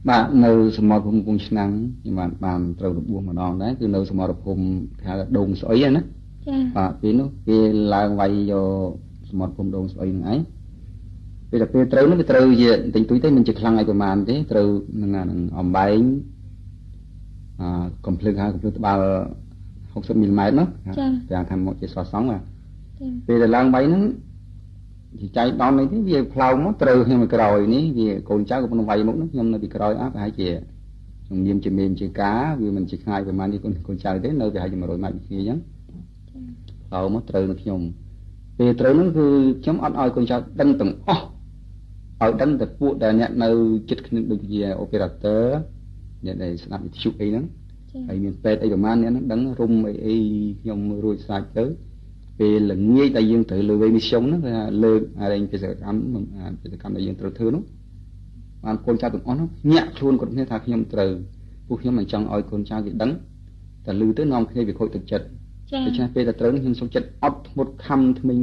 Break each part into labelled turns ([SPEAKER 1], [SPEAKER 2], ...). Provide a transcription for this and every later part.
[SPEAKER 1] បាទនៅសមរភូមិកំពង់ឆ្នាំងខ្ញុំបានត្រូវរបួសម្ដងដែរគឺនៅសមរភូមិគេហៅថាដូងស្អុយណា
[SPEAKER 2] ចា
[SPEAKER 1] បាទពេលនោះគេឡើងវាយយកសមរភូមិដូងស្អុយហ្នឹងឯងពេលតែពេលត្រូវនោះវាត្រូវជាបន្តិចតួចទេមិនជាខ្លាំងអីប្រហែលទេត្រូវនឹងអំបែងកំភ្លើងហៅកំភ្លើងត្បាល់60មីលីម៉ែត្រនោះគេថាមកជាស្វាសង់បាទពេលតែឡើងវាយហ្នឹងជាចៃដន្យនេះទេវាផ្លោងមកត្រូវខ្ញុំពីក្រោយនេះវាកូនចៅកំពុងវាយមុខនោះខ្ញុំនៅពីក្រោយអស់ប្រហែលជាខ្ញុំនាមជាមេជាការវាមិនជាឆ្ងាយប្រហែលនេះកូនចៅទេនៅប្រហែលជា100ម៉ែត្រពីគ្នាអញ្ចឹងផ្លោងមកត្រូវនឹងខ្ញុំពេលត្រូវហ្នឹងគឺខ្ញុំអត់ឲ្យកូនចៅដឹងទាំងអស់ឲ្យដឹងតែពួកដែលអ្នកនៅចិត្តគ្នាដូចជា operator អ្នកដែលស្ដាប់វិទ្យុអីហ្នឹងហើយមានពេទ្យអីប្រហែលអ្នកហ្នឹងដឹងរុំអីអីខ្ញុំរួចស្រេចទៅពេលល្ងាចដែលយើងត្រូវលើវេមីសុងហ្នឹងគេថាលើកអារែងបេសកកម្មបេសកកម្មដែលយើងត្រូវធ្វើនោះបានកូនចៅទាំងអស់នោះញាក់ខ្លួនគ្រប់គ្នាថាខ្ញុំត្រូវពួកខ្ញុំមិនចង់ឲ្យកូនចៅគេដឹងតែឮទៅនាំគ្នាវាខូចទឹកចិត្តដូច្នេះពេលតែត្រូវនេះខ្ញុំសុខចិត្តអត់ធ្មត់ខំថ្មិញ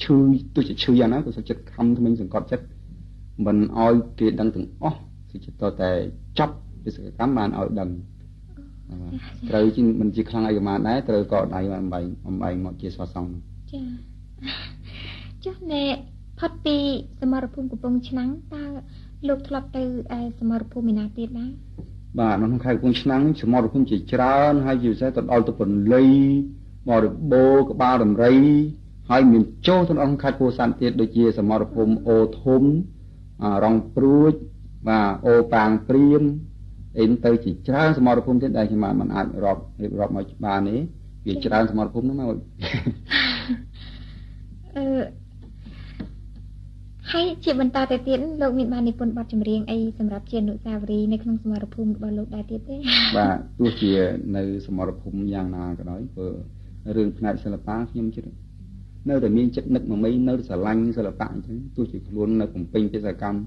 [SPEAKER 1] ឈឺទោះជាឈឺយ៉ាងណាក៏សុខចិត្តខំថ្មិញសង្កត់ចិត្តមិនឲ្យគេដឹងទាំងអស់សុខចិត្តតែចប់បេសកកម្មបានឲ្យដឹងត្រូវជាមិនជាខ្លាំងអីប្រហែលដែរត្រូវក៏ដៃបានអំបែងមកជាស្វាសង់
[SPEAKER 2] ចាចុះណែផុតពីសមរភូមិកំពង់ឆ្នាំងតើលោកធ្លាប់ទៅឯសមរភូមិឯណាទៀតដែរ
[SPEAKER 1] បាទនៅក្នុងខេត្តកំពង់ឆ្នាំងសមរភូមិជាច្រើនហើយជាពិសេសទៅដល់ទៅពន្លៃបរិបូរក្បាលដំរីហើយមានចូលទៅក្នុងខេត្តពោធិ៍សាត់ទៀតដូចជាសមរភូមិអូធំរងព្រួចបាទអូប៉ាងព្រាមអីទៅជាច្រើនសមរភូមិទៀតដែលខ្ញុំមិនអាចរាប់រៀបរាប់មកបានទេវាច្រើនសមរភូមិហ្នឹងមក
[SPEAKER 2] អឺហើយជាបន្តទៅទៀតលោកមានបាននិពន្ធបទចម្រៀងអីសម្រាប់ជាអនុស្សាវរីយ៍នៅក្នុងសមរភូមិរបស់លោកដែរទៀតទេ
[SPEAKER 1] បាទទោះជានៅសមរភូមិយ៉ាងណាក៏ដោយព្រោះរឿងផ្នែកសិល្បៈខ្ញុំជិតនៅតែមានចិត្តនឹកមមីនៅស្រឡាញ់សិល្បៈអញ្ចឹងទោះជាខ្លួននៅបំពេញបេសកកម្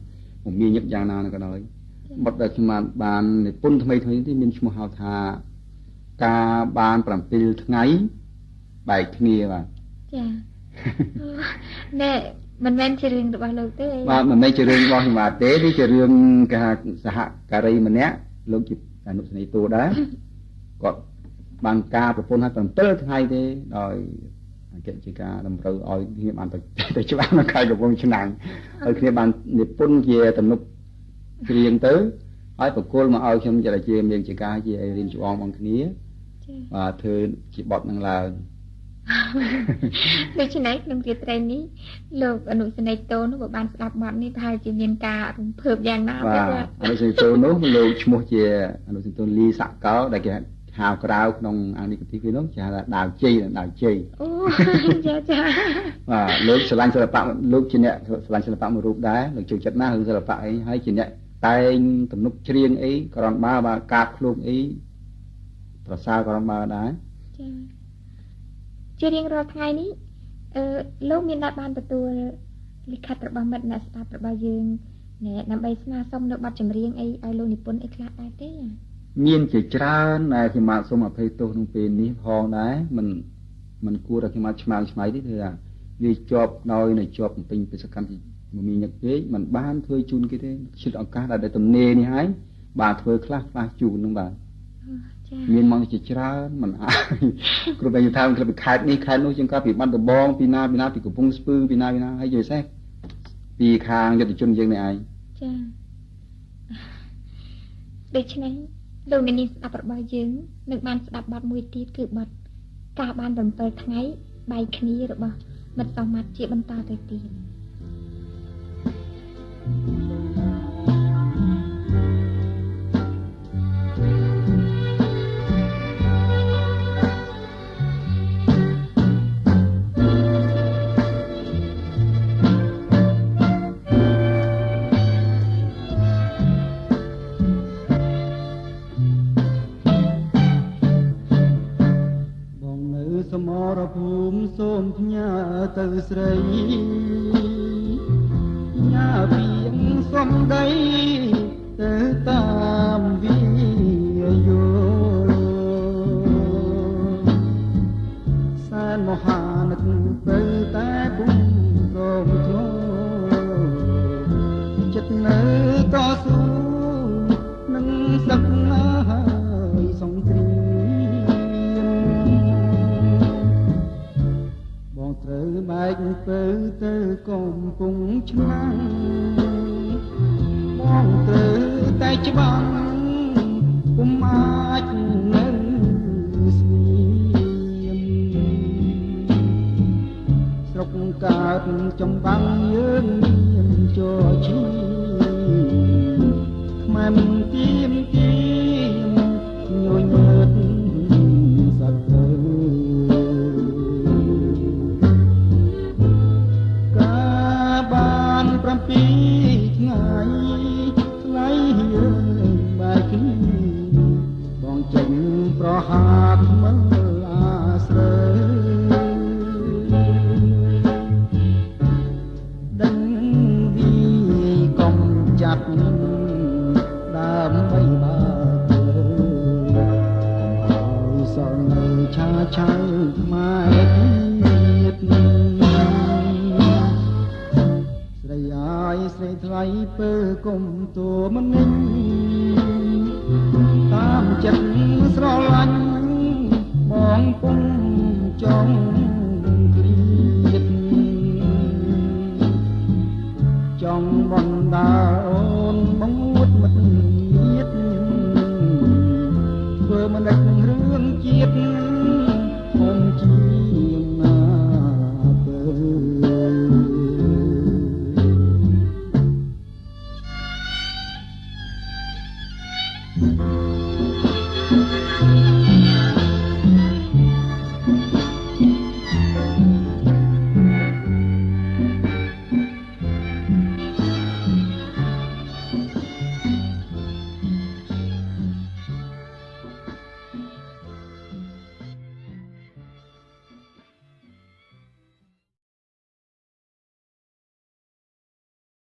[SPEAKER 1] មមមាញឹកយ៉ាងណាក៏ដោយបទដែលខ្ញុំបាននិពន្ធថ្មីថ្មីនេះមានឈ្មោះហៅថាការបាន7ថ្ងៃបែកគ្នាបាទ
[SPEAKER 2] ចាណែមិនមែនជារឿងរបស់លោកទេ
[SPEAKER 1] បាទមិនមែនជារឿងរបស់ខ្ញុំបាទទេនេះជារឿងគេហៅសហការីម្នាក់លោកជាអនុសេនីយ៍តួដែរគាត់បានការប្រពន្ធឲ្យ7ថ្ងៃទេដោយអគ្គជាការតម្រូវឲ្យគ្នាបានទៅច្បាស់នៅខេត្តកំពង់ឆ្នាំងហើយគ្នាបាននិពន្ធជាទំនុកច្រៀងទៅហើយប្រគល់មកឲ្យខ្ញុំជាមានជាការជារៀនច្បងបងគ្នាបាទធ្វើជាបទនឹងឡើង
[SPEAKER 2] ដូច្នេះក្នុងរាត្រីនេះលោកអនុសេនីយ៍តូនោះបើបានស្ដាប់បទនេះប្រហែលជាមានការរំភើបយ៉ាងណាទេ
[SPEAKER 1] បាទអនុសេនីយ៍តូនោះលោកឈ្មោះជាអនុសេនីយ៍តូលីសកលដែលគេហៅក្រៅក្នុងអង្គនិកទីគេនោះគេហៅថាដាវជ័យដាវជ័យ
[SPEAKER 2] អូចាចា
[SPEAKER 1] បាទលោកស្រឡាញ់សិល្បៈលោកជាអ្នកស្រឡាញ់សិល្បៈមួយរូបដែរលោកចូលចិត្តណាស់រឿងសិល្បៈអីហើយជាអ្នកតែងទំនុកច្រៀងអីក្រនបាបាទកាតឃ្លោកអីប្រសើរក្រនបាដែរ
[SPEAKER 2] ចាជារៀងរាល់ថ្ងៃនេះអឺលោកមានដែលបានទទួលលិខិតរបស់មិត្តអ្នកស្ដាប់របស់យើងណែដើម្បីស្នើសុំនៅបទចម្រៀងអីឲ្យលោកនិពន្ធអីខ្លះដែរទេ
[SPEAKER 1] មានជាច្រើនដែលខ្ញុំបាទសូមអភ័យទោសក្នុងពេលនេះផងដែរមិនគួរតែខ្ញុំបាទឆ្មើងឆ្មៃទេគឺថាវាជាប់ដោយនៅជាប់បំពេញបេសកកម្មមមាញឹកពេកមិនបានធ្វើជូនគេទេឈិតឱកាសដែលទំនេរនេះហើយបាទធ្វើខ្លះខ្លះជូននឹងបាទមានមកជាច្រើនមិនអាចគ្រប់តែយថាពីខេត្តនេះខេត្តនោះជាងកាពីបាត់ដំបងពីណាពីណាពីកំពង់ស្ពឺពីណាពីណាហើយយល់សេះពីខាងយុទ្ធជនយើងនេះឯង
[SPEAKER 2] ចាដូច្នេះលោកអ្នកនាងស្ដាប់របស់យើងនឹងបានស្ដាប់បទមួយទៀតគឺបទការបាន7ថ្ងៃបែកគ្នារបស់មិត្តសមាធជាបន្តទៅទៀត
[SPEAKER 3] សមរភូមិសូមផ្ញើទៅស្រីញ៉ាពីងសំដីទៅតាមវិយោសែនមហានឹកទៅតែពុំព្រមធ្លោចិត្តនៅតស៊ូ កំពុងឆ្នាំងបងត្រូវតែច្បាំងពុំអាចនៅស្ងៀមស្រុកកើតចំបាំងយើងមានជរឈាមខ្មែរមិនទៀមទៀមញញើតសត្រូវកាបាន7ថ្ងៃថ្លៃយើងបែកគ្នាបងចេញប្រហារថ្មិលអាស្រូវដេញវាកុំចាត់ដើម្បីបើកកុំឲ្យសល់នៅឆាឆៅខ្មែរទៀតស្រីអើយស្រីថ្លៃពើគុំទួមនិញតាមចិត្តស្រឡាញ់បងពុំចង់ឃ្លាតចង់បណ្ដាអូនបងអួតមិត្តញាតធ្វើមិនដឹករឿងជាតិធំជាងណាពើ។